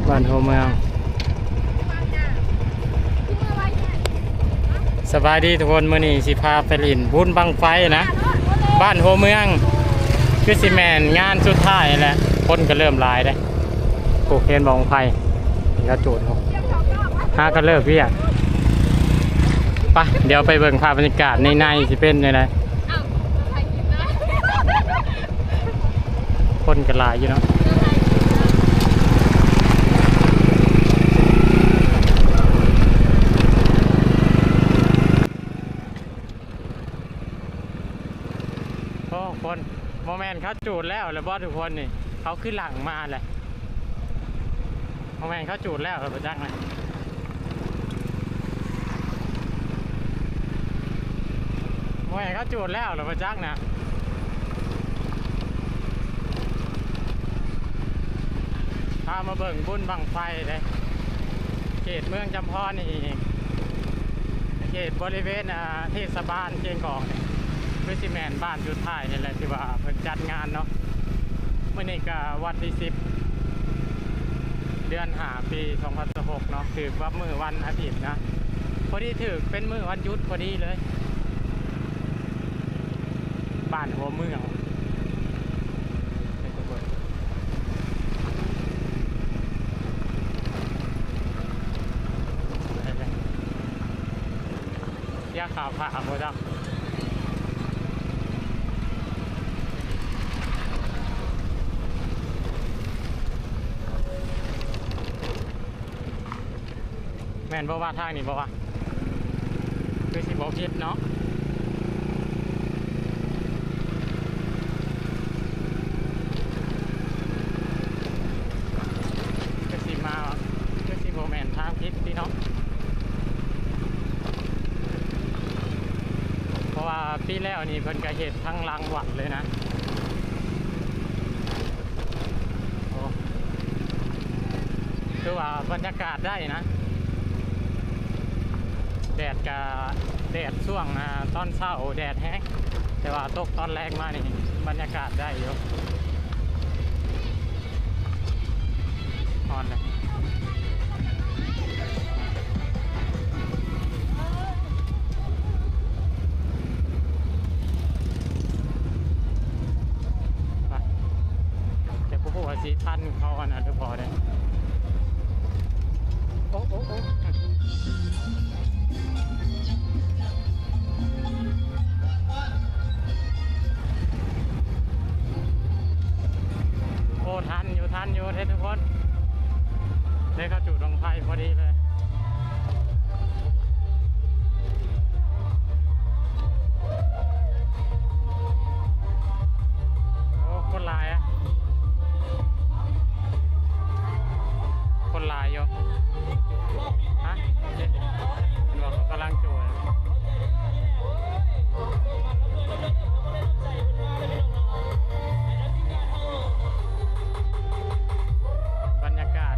ບ້ານຫົວເມືອງ. ສະບາຍດີທຸກຄົນ, ມື້ນີ້ຊິພາໄປຫຼິ້ນບຸນບັ້ງໄຟນະ ບ້ານຫົວເມືອງ. ຄືຊິແມ່ນງານສຸດທ້າຍແຫຼະ, ຄົນກໍເລີ່ມຫຼາຍເດ້. ໂອ້ ເຫັນບໍ່ບັ້ງໄຟ ເຂົາຈູດ ຫາກໍເລີກວຽກ. ໄປ ດຽວໄປເບິ່ງພາບບັນຍາກາດໃນໃນຊິເປັນຈັ່ງໃດ. ຄົນກໍຫຼາຍຢູ່ເນາະ. ໂອ້ ຄົນ ບໍ່ແມ່ນເຂົາຈູດແລ້ວລະບໍ່ທຸກຄົນນີ້? ເຂົາຄືຫຼັ່ງມາແຫຼະ. ບໍ່ແມ່ນເຂົາຈູດແລ້ວລະບໍ່ຈັກນະ. ໂອ້ຍ ເຂົາຈູດແລ້ວລະບໍ່ຈັກນະ. ພາມາເບິ່ງບຸນບັ້ງໄຟເດ້ ເຂດເມືອງຈຳພອນນີ້ ເຂດບໍລິເວນ ອ່າ ເທດສະບານກຽງກອງນີ້ ຄືຊິແມ່ນບ້ານສຸດທ້າຍນີ້ແຫຼະ ທີ່ວ່າເພິ່ນຈັດງານເນາະ. ມື້ນີ້ກະວັນທີສິບ ເດືອນຫ້າ ປີສອງພັນຊາວຫົກເນາະ, ຖືກວ່າມື້ວັນອາທິດນະ, ພໍດີຖືກເປັນມື້ວັນຢຸດພໍດີເລີຍ. ບ້ານຫົວເມືອງ ເສຍຄ່າຜ່ານບໍ່ຈັກ. ແມ່ນບໍ່ວ່າ ທາງນີ້ບໍ່ວ່າ? ຄືຊິບໍ່ຜິດເນາະ. ຄືຊິມາ ຄືຊິບໍ່ແມ່ນທາງຜິດຕິເນາະ. ເພາະວ່າປີແລ້ວນີ້ເພິ່ນກະເຮັດທັງຫຼັງວັດເລີຍນະ. ໂອ້ ຖືວ່າບັນຍາກາດໄດ້ນະ. ແດດກະ ແດດຊ່ວງ ອາ ຕອນເຊົ້າແດດແຮງ, ແຕ່ວ່າຕົກຕອນແລງມານີ້ບັນຍາກາດໄດ້ຢູ່. ຮ້ອນເລີຍ. ໄປ ແຕ່ບໍ່ຮູ້ວ່າຊິທັນເຂົາອັນນັ້ນຫຼືບໍ່ເດ້. ໂອ້ ໂອ້ ໂອ້ ໂອ້ ທັນຢູ່ ທັນຢູ່ເດ້ທຸກຄົນ. ໄດ້ເຂົ້າຈູດບັ້ງໄຟພໍດີເລີຍ. ໂອ້ ຄົນຫຼາຍອະ ຄົນຫຼາຍຢູ່. ຮະ ເຫັນບໍ່ ເຂົາກຳລັງຈູດ. ບັນຍາກາດ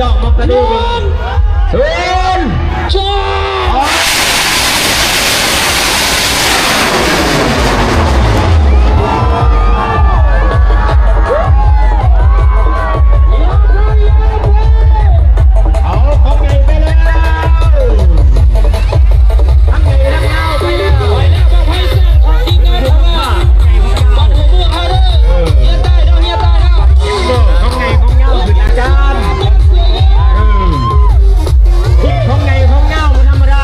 ດອກມັນກະດູກ ສູນ ເອົາຂອງໃຫຍ່ໄປແລ້ວ ທັງໃຫຍ່ທັງຍາວໄປແລ້ວ ໄປແລ້ວ ບັ້ງໄຟແສນຂອງທີມງານເຮົາ ບັ້ງຫົວເມືອງເຮົາເດີ ເອີ ເຮຍໃຕ້ເດີ ເຮຍໃຕ້ເດີ ຂອງໃຫຍ່ຂອງຍາວຂຶ້ນອາຈານ ເອີ ຂອງໃຫຍ່ຂອງຍາວບໍ່ທຳມະດາ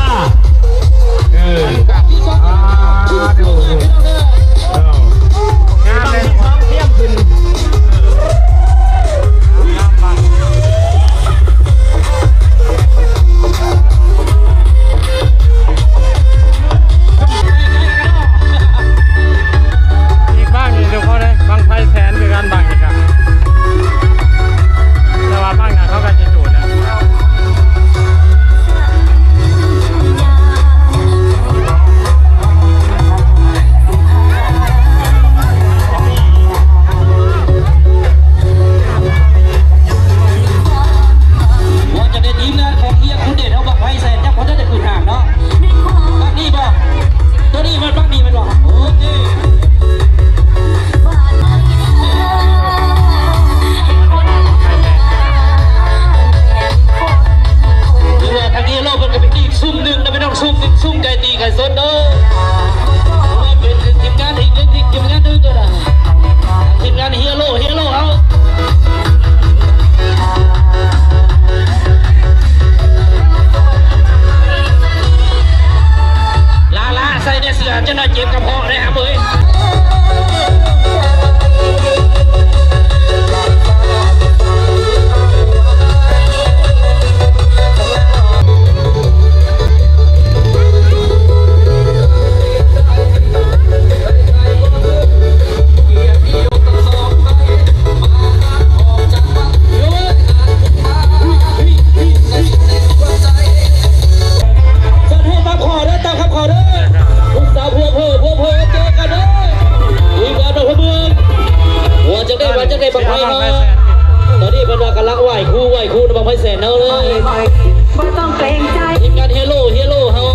ເອີ ອ່າ ງາມເລີຍ ສອງຕຽມຂຶ້ນ ອີກບັ້ງໜຶ່ງ ທຸກຄົນເອີຍ ບັ້ງໄຟແສນຄືກັນບັ້ງນີ້ກະ ແຕ່ວ່າບັ້ງໜ້າເຂົາກະຊິຈູດແລ້ວ. ວ່າຈະເປັນທີມງານຂອງເຮຍຄູເດດເຮົາບັ້ງໄຟແສນ ຍັງບໍ່ທັນໄດ້ຂຶ້ນຫ້າງເນາະ ບັ້ງນີ້ບໍ່? ໂຕນີ້ມັນບັ້ງນີ້ແມ່ນບໍ່? ໂອເຄ ຫຼືວ່າທາງເຮໂລເພິ່ນກະເປັນອີກຊຸມໜຶ່ງນະ ພີ່ນ້ອງ ຊຸມໜຶ່ງ ຊຸມໄກ່ຕີໄກ່ສົດເດີ ຖືວ່າເປັນທີມງານອີກໜຶ່ງ ທີມງານໜຶ່ງເດີ ທີມງານເຮໂລ ເຮໂລເຮົາ ລາລາ ໃສ່ແດ່ເສື້ອ ຈັກໜ້ອຍເຈັບກະເພາະເດ້ຫຳເອີຍ. ເຊີນເຮົາຕາມຂໍເດີ ຕາມຄຳຂໍເດີ ຜູ້ສາວຜົວເພີ ຜົວເພີເຈີກັນເດີ ອີກແລ້ວເດີ ເມືອງ ວ່າຈັ່ງໃດ ວ່າຈັ່ງໃດ ບັ້ງໄຟເຮົາ ຕອນນີ້ເພິ່ນວ່າກຳລັງໄຫວ້ຄູ ໄຫວ້ຄູນຳບັ້ງໄຟແສນເຮົາເລີຍ ບໍ່ຕ້ອງເກງໃຈ ທີມງານເຮໂລ ເຮໂລເຮົາ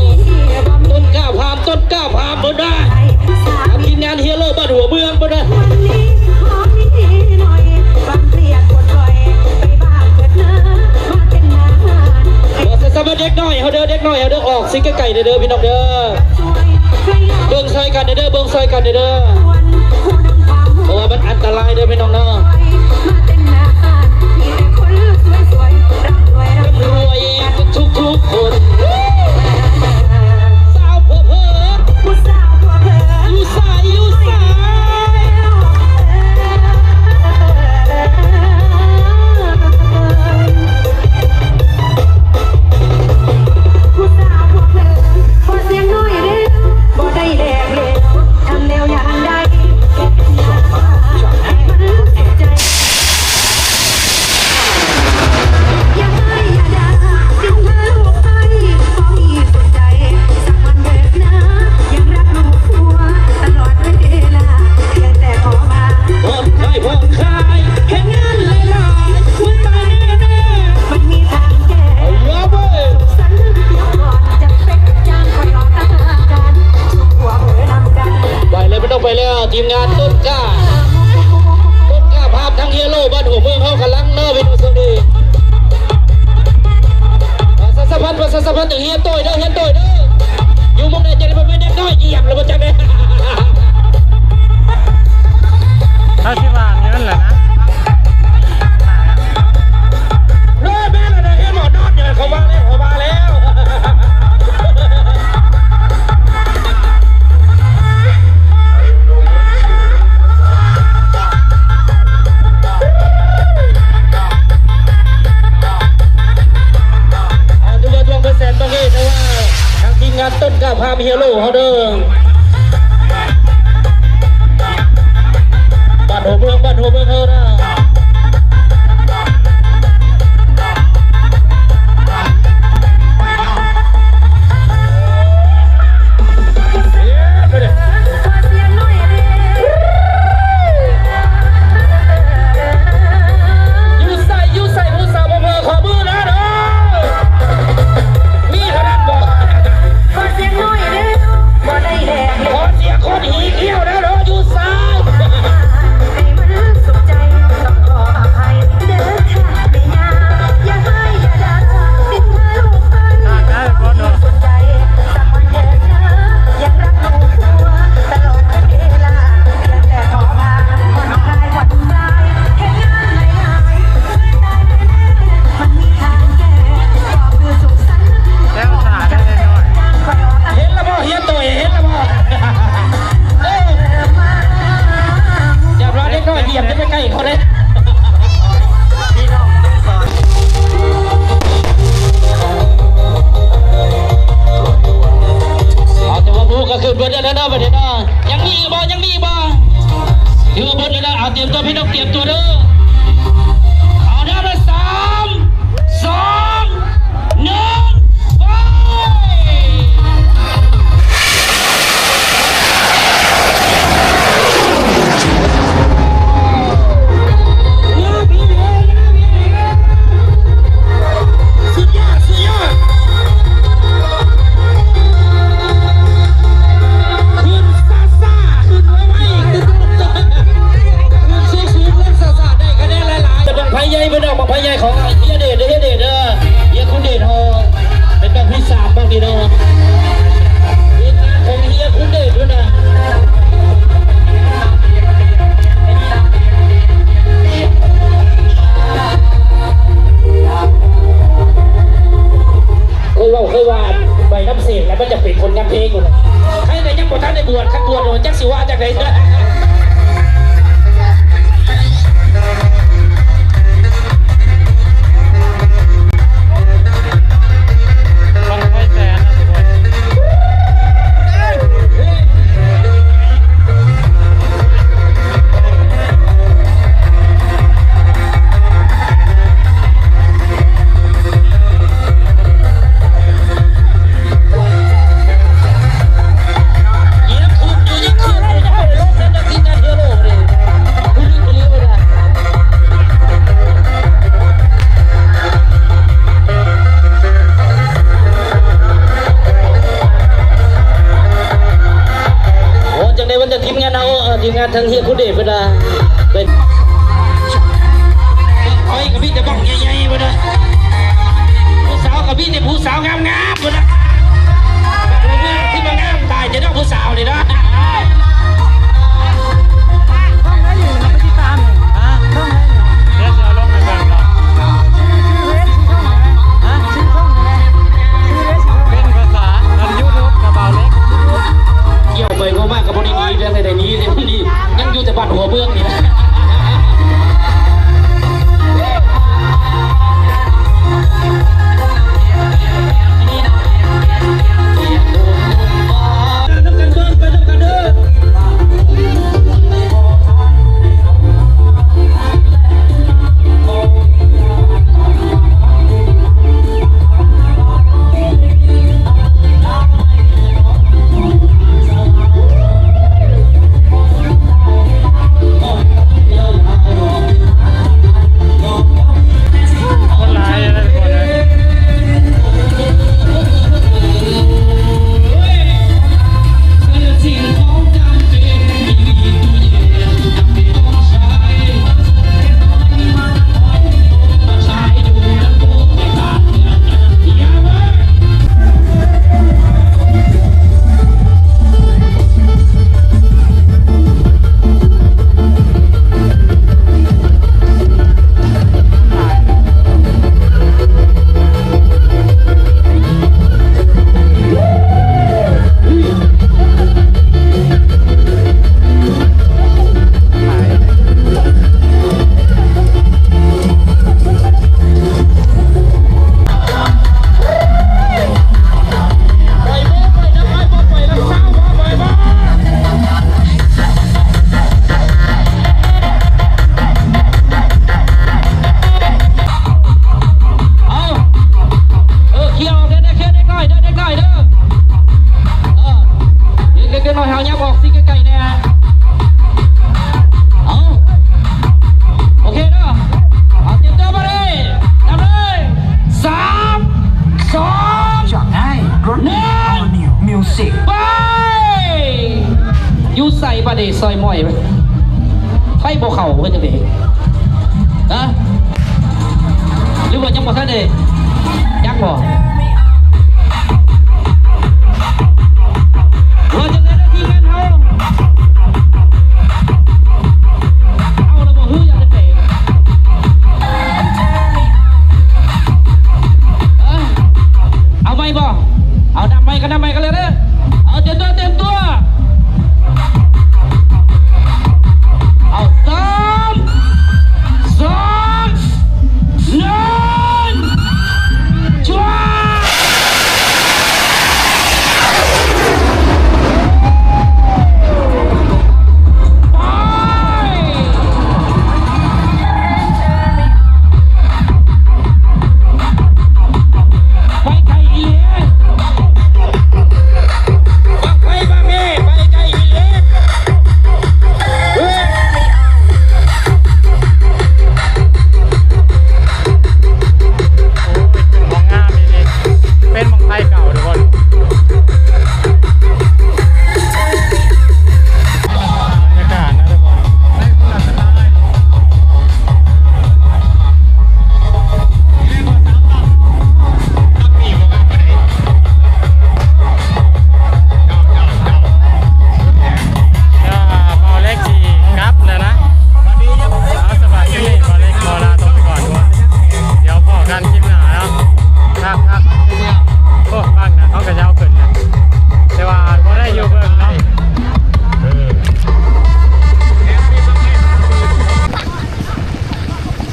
ຕົ້ນກ້າພາມ ຕົ້ນກ້າພາມ ເພິ່ນວ່າ ທີມງານເຮໂລບ້ານຫົວເມືອງ ເພິ່ນວ່າ ວ່າຊັ້ນຊະ ເດັກນ້ອຍເຮົາເດີ ເດັກນ້ອຍເຮົາເດີ ອອກຊິໄກໆເດີ ພີ່ນ້ອງເດີ ເບິ່ງຊ່ອຍກັນເດີ ເບິ່ງຊ່ອຍກັນເດີ ເພາະວ່າມັນອັນຕະລາຍເດີ ພີ່ນ້ອງເນາະ ລວຍທຸກໆຄົນ ສາວເພີ ຜູ້ສາວເພີ ຢູ່ໃສ ຢູ່ໃສ? ໄປແລ້ວ ບໍ່ຕ້ອງໄປແລ້ວ ທີມງານຕົ້ນກ້າ ຕົ້ນກ້າພາມທັງເຮໂລ ບ້ານຫົວເມືອງເຮົາກຳລັງເນາະ ພີ່ນ້ອງ ຊ່ວງນີ້ ປະຊາສຳພັນ ປະຊາສຳພັນເຖິງເຮໂຕຍເດີ ເຮໂຕຍເດີ ຢູ່ໝ່ອງໃດຈັ່ງໃດ ບໍ່ແມ່ນເດັກນ້ອຍຢຽບແລ້ວບໍ່ຈັກເດ້ ເຮົາຊິວ່າແນວນັ້ນແຫຼະນະ ເອີ ແມ່ນແລ້ວເດ້ ເຫັນບໍ່ ນອນຢູ່ ເຂົາວ່າແລ້ວ ເຂົາວ່າແລ້ວ. ເອົາ ຖືວ່າດວງເປີເຊັນບໍ່ເຫັນ ແຕ່ວ່າທາງທີມງານຕົ້ນກ້າພາມເຮໂລເຮົາເດີ ບ້ານຫົວເມືອງ ບ້ານຫົວເມືອງເຮົານະ. ຢູ່ໃສ ຢູ່ໃສ ຜູ້ສາວບໍ່ເມີ ຂໍມື ເວົ້າເຄີຍວ່າໄປນຳເສງແລ້ວມັນຈະເປັນຜົນງານເພງພຸ້ນນະ. ໃຜກໍຍັງບໍ່ທັນໄດ້ບວດ ຄັນບວດແລ້ວຈັກຊິວ່າຈັ່ງໃດ. ບັ້ງໄຟແສນນະທຸກຄົນ. ໂອ້ ຈັ່ງໃດວັນນີ້ທີມງານເຮົາ ເອີ ທີມງານທາງເຮຍຄູເດດເພິ່ນວ່າ ເປັນ ຂ້ອຍກໍມີແຕ່ບັ້ງໃຫຍ່ໆ ເພິ່ນວ່າ ຜູ້ສາວກໍມີແຕ່ຜູ້ສາວງາມໆ ເພິ່ນວ່າ ທີ່ມາງາມຕາຍແຕ່ເນາະ ຜູ້ສາວນີ້ເນາະ. ຊ່ອງໃດຢູ່ ເຮົາໄປຕິດຕາມນີ້ ຮະ ຊ່ອງໃດນີ້? ດຽວຊິເອົາລົງໃຫ້ເບິ່ງເນາະ. ຊື່ ຊື່ເພຈ ຊື່ຊ່ອງຫຍັງ? ຮະ ຊື່ຊ່ອງຫຍັງ? ຊື່ເພຈ ຊື່ຊ່ອງຫຍັງ? ເປັນພາສາ ອັນ YouTube ກັບບ່າວເລັກ. ກ່ຽວໄປເວົ້າມາກໍບໍ່ໄດ້ໜີເລື່ອງໃດໆ ໜີເລື່ອງນີ້ ຍັງຢູ່ແຕ່ບ້ານຫົວເມືອງນີ້. ເອົາ ເອີ ເຂົ້າເດີ ເຂົ້າເດີ ເດັກນ້ອຍເດີ ເດັກນ້ອຍເດີ ເອີ ເດັກນ້ອຍເຮົາຍັບອອກຊິໃກ້ໆແດ່. ເອົາ ໂອເຄເດີ ເອົາ ຕຽມຕົວມາເລີຍ ນັບເລີຍ ສາມ ສອງ ຈາກໄດ້ລົດ ໜຶ່ງ All New Music ໄປ. ຢູ່ໃສບາດນີ້ ຊອຍມອຍ ໄຟບໍ່ເຂົ້າເຮັດຈັ່ງໃດ ຮະ? ຫຼືວ່າຍັງບໍ່ທັນໄດ້ ຍັງບໍ່? ວ່າຈັ່ງໃດເດີທີມງານເຮົາ ເອົາລະບໍ່ ຄືຢາກໄດ້ເຕະ ເອີ ເອົາໃໝ່ບໍ່? ເອົາ ນັບໃໝ່ກໍນັບໃໝ່ກັນເລີຍເດີ. ເອົາ ຕຽມຕົວ ຕຽມຕົວ ເອົາ ສາມ ສອງ ໜຶ່ງ ຈວດ ໄປ ໄປໄກອີ່ຫຼີ ບັ້ງໄຟ ບັ້ ໂອ້ ບາງນະເຂົາກໍເຈົ້າຂຶ້ນນະ ແຕ່ວ່າບໍ່ໄດ້ຢູ່ເບິ່ງເນາະ.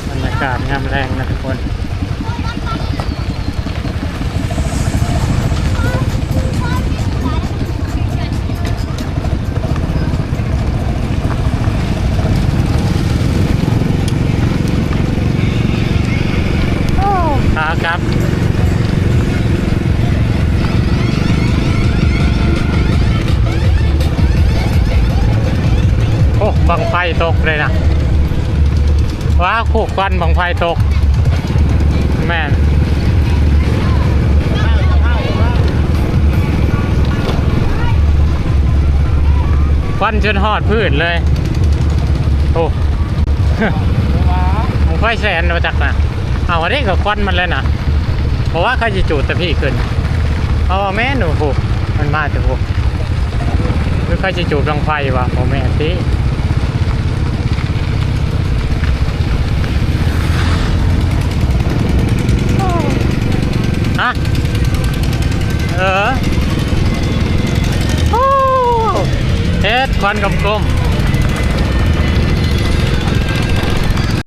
ບັນຍາກາດຍາມແລງນະທຸກຄົນ. ຂາກັບ ໂອ້ ບັ້ງໄຟຕົກເລີຍນະ. ວ້າວ ໂອ້ ຄວັນບັ້ງໄຟຕົກ. ແມ່ນ ຄວັນຈົນຮອດພື້ນເລີຍ. ໂອ້ ບັ້ງໄຟແສນວ່າຈັກນະ. ເອົາ ອັນນີ້ກໍຄວັນມັນແລ້ວນະ. ເພາະວ່າເຂົາຊິຈູດແຕ່ພີ້ຂຶ້ນ. ເອົາ ແມ່ນ ໂອ້ໂຫ ມັນມາແຕ່ພຸ້ນ. ຄືເຂົາຊິຈູດບັ້ງໄຟວະ? ບໍ່ແມ່ນຕິ. ຮະ? ເອີ ໂອ້ ເຮັດຄວັນກົມໆ.